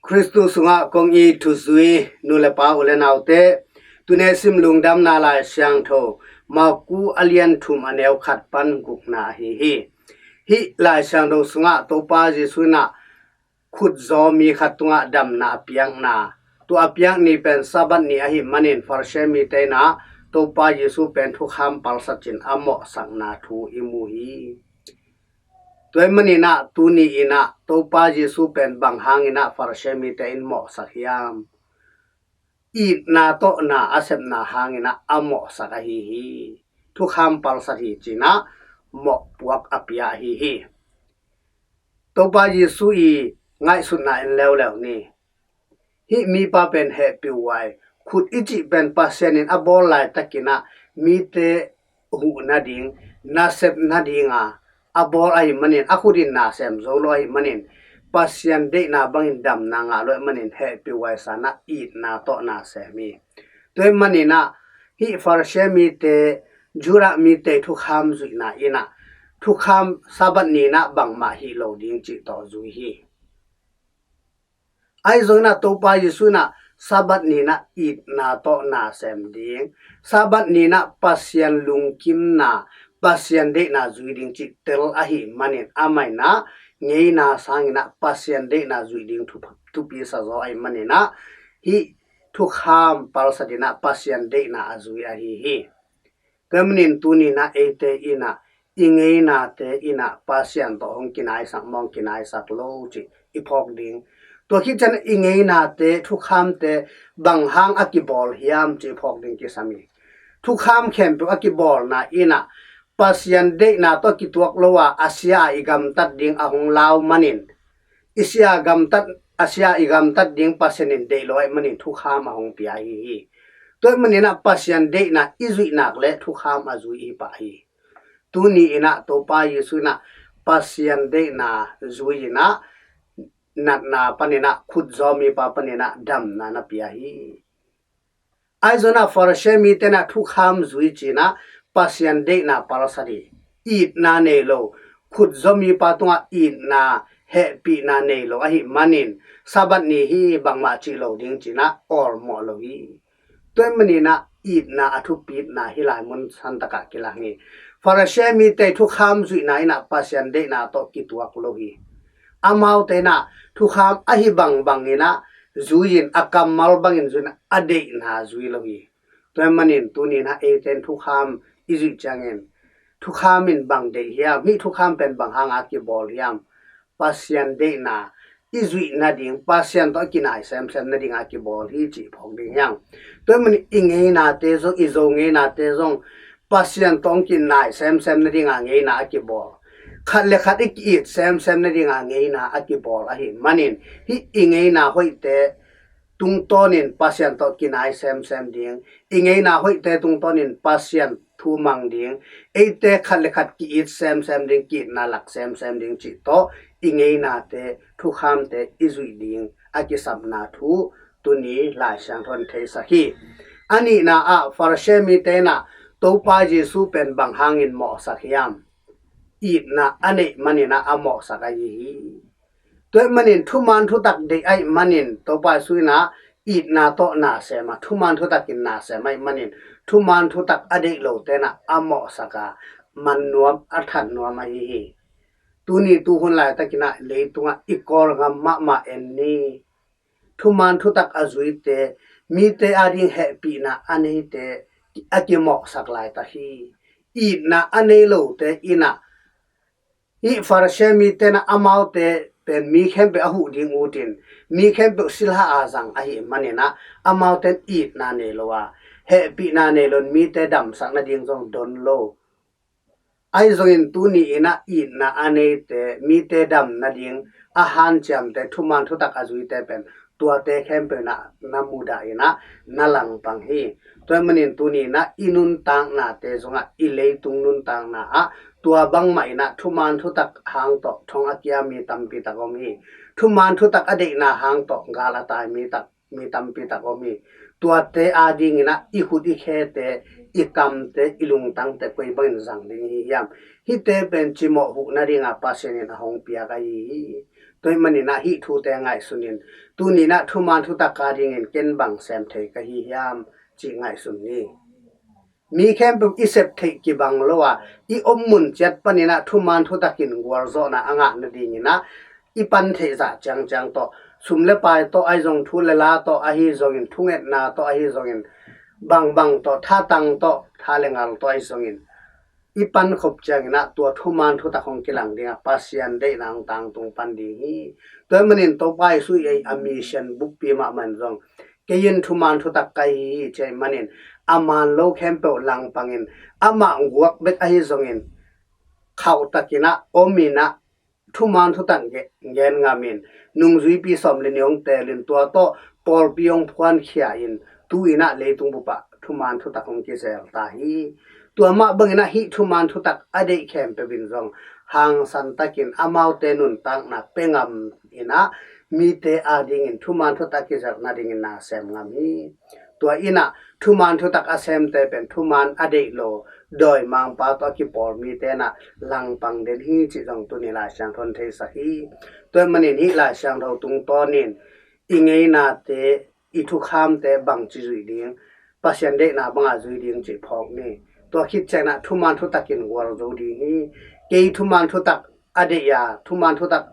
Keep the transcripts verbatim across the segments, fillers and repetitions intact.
Khristu sungah kong it thuzui nu le pa, u le naute, tuni sim lungdamna Lai Siangtho Marku a lian thum, a neu khat pan gukna ahi hi. Hih Lai Siangtho sungah Topa Jesu in ah khutzaw mi khat tungah damna a piakna, tua a piak ni pen Sabbath ni ahih manin Farasi mite in ah Topa Jesu pen thukham palsat in a mawhsakna thu i mu hi. Tua ahih manin ah tuni in ah Topa Jesu pen bang hangin ah Farasi mite in mawhsak hiam? Itna tawh na a sepna hangin ah a mawhsak ahi hi. Thukham palsat hi ci-in ah mawhpuak a pia ahi hi. Topa Jesu i ngaihsutna en leuleu ni. Hih mipa pen hehpih uh ai. Khut i cih pen Pasian in a bawl laitakin ah mite huh nading, nasep nadinga a bawl ahih manin, a khut in na sem zo lo ahih manin, Pasian deihna bangin damna ngah lo ahih manin hehpih uh ai san ah itna tawh na sem hi. Tua ahih manin ah hih Farasi mite, Judah mite thukham zuihna in ah thukham Sabbath ni in ah bangmah hih lo ding cih tawh zui hi. Ahi zongin ah Topa Jesu in ah Sabbath ni in ah itna tawh na sem ding, Sabbath ni in ah Pasian lungkimna, Pasian deihna zui ding cih tel ahih manin amah in ah ngeina sangin ah Pasian deihna zuih ding thu, thupi sa zaw ahih manin ah hih thukham palsat in ah Pasian deihna a zui ahi hi. Tua ahih manin tuni in ah eite in ah i ngeinate in ah Pasian tawh hong kinaisak maw, hong kinaisak lo cih i phawk ding. Tua khit ciang i ngeinate, thukhamte bang hang a kibawl hiam cih i phawk ding kisam hi. Thukham khempeuh a kibawlna in ah Pasian deihna tawh kituak lo a, a sia a i gamtat ding a hong lau manin, i sia gamtat, a sia i gamtat ding Pasian in deih lo ahih manin thukham a hong pia ahi hi. Tua ahih manin ah Pasian deihna i zuih nak leh thukham a zui i hi pah hi. Tuni in ah Topa Jesu in ah Pasian deihna zui in ah natna panin ah, khutzaw mipa panin ah damna na pia hi. Ahi zongin ah Farasi mite in ah thukham zui ci-in ah Pasian deihna palsat hi. Itna nei lo, khutzaw mipa tungah itna, hehpihna nei lo ahih manin Sabbath ni hi bangmah cih lo ding ci-in ah awlmawh lo hi. Tua ahih manin ah itna a thupitna hih lai mun santak ah kilang hi. Farasi mite thukham zuihna in ah Pasian deihna tawh kituak lo hi. Amaute in ah thukham ahi bangbang in ah zui in, a kammal bangin zui in ah a deihna zui lo hi. Tua ahih manin tuni in ah eite in thukham i zuih ciangin, thukham in bang deih hiam, hih thukham pen bang hang a kibawl hiam, Pasian deihna i zuih nading, Pasian tawh a kinai semsem nading a kibawl hi cih phawk ding hi hang. Tua ahih manin i ngeinate zong, i Zo ngeinate zong Pasian tawh hong kinai semsem nading a ngeina a kibawl, khat le khat i ki-it semsem nading a ngeina a kibawl ahih manin, hih i ngeina hoihte tungtawnin Pasian tawh kinai semsem ding, i ngeina hoihte tungtawnin Pasian thu mang ding, eite khat le khat ki-it semsem ding, ki-itna lak semsem ding cih tawh i ngeinate, thukhamte i zuih ding a kisapna thu tuni Lai Siangtho in theisak hi. A nihna ah Farasi mite in ah Topa Jesu pen bang hangin mawhsak hiam? Itna a neih manin ah a mawhsak ahi hi. Tua ahih manin thuman thutak deih ahih manin Topa Jesu in ah itna tawh na sem a, thuman thutak in na sem ahih manin thuman thutak a deih lote in ah a mawhsak a, man nuam, a that nuam ahi hi. Tuni tuhun laitakin ah leitungah i Kawlgam mahmah en ni. Thuman thutak a zuite, mite ading hehpihna a neite a kimawhsak laitak hi. Itna a nei lote in ah, hih Farasi mite in ah amaute pen mi khempeuh a huh ding ut in, mi khempeuh silha a zang ahih manin ah amaute in itna nei lo a, hehpihna nei lo in mite damsak nading zong don lo. Ahi zongin tuni in ah itna a neite, mite dam nading a hanciamte, thuman thutak a zuite pen tuate khempeuh in ah na mudah in ah na langpang hi. Tua ahih manin tuni in ah i nuntaknate zongah, i leitung nuntakna ah tua bangmah in ah thuman thutak hang tawh thong a kia mi tampi tak om hi. Thuman thutak a deihna hang tawh gal a tai mi tak, mi tampi tak om hi. Tuate adingin ah i khut i khete, i kamte, i lungtangte koi bangin zang ding i hi hiam? Hihte pen cimawh huh nading a Pasian in a hong piak ahi hi. Tua ahih manin ah hih thute ngaihsun in, tuni in ah thuman thutak a dingin ken bang sem thei ka hi hiam cih ngaihsun ni. Mi khempeuh i sep theih kibang lo a, i om mun ciat panin ah thuman thutak in gualzawhna a ngah nadingin ah i pan theih zah ciangciang tawh, sum le pai tawh ahi zong, thu le la tawh ahi zongin, thungetna tawh ahi zongin, bangbang tawh, thatang tawh, tha le ngal tawh ahi zongin, i pan khop ciangin ah tua thuman thutak hong kilang ding a, Pasian deihna hong tangtung pan ding hi. Tua ahih manin Topa Jesu i ei a mission bukpi mahmah in zong, kei in thuman thutak ka hi hi, ci ahih manin a man lo khempeuh langpangin, amah guak bek ahi zongin, khauhtakin ah, omin ah, thuman thutak ge-, gen ngamin, nungzuipi sawm le nih hong teelin, tua tawh pawlpi hong phuankhia in, tu-in ah leitung bup ah thuman thutak hong kizel ta hi. Tua mah bangin ah hih thuman thutak a deih khempeuh in zong hangsan takin amaute nuntakna pia ngam in ah, mite a dingin thuman thutak kizelh nadingin na sem ngam hi. Tua in ah thuman thutak a semte pen thuman a deih lo, dawimangpa tawh a kipawl mite in ah langpang den hi cih zong tuni Lai Siangtho in theisak hi. Tua ahih manin hih Lai Siangtho tungtawnin i ngeinate, i thukhamte bangci zuih ding, Pasian deihna banga zui ding cih phawk ni. Tua khit ciangin ah thuman thutak in gualzo ding hi. Kei thuman thutak a deih a, thuman thutak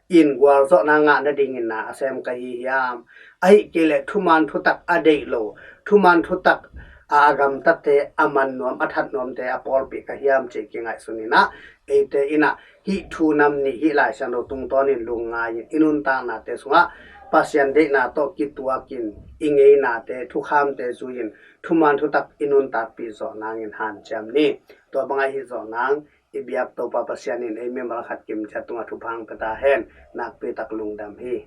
in gualzawhna ngah nadingin na a sem ka hi hiam? Ahih kei leh thuman thutak a deih lo, thuman thutak a, a gamtate, a man nuam, a that nuamte a pawlpih ka hiam cih kingaihsun in ah, eite in ah hih thu nam nih, hih Lai Siangtho tungtawnin lungngai-in i nuntaknate sungah Pasian deihna tawh kituakin i ngeinate, thukhamte zui-in thuman thutak i nuntakpih zawh nangin hanciam ni. Tua bangah hih zawh nang i biak Topa Pasian in ei mimal khat kimciat tungah thupha hong pia ta hen. Nakpi tak lungdam hi.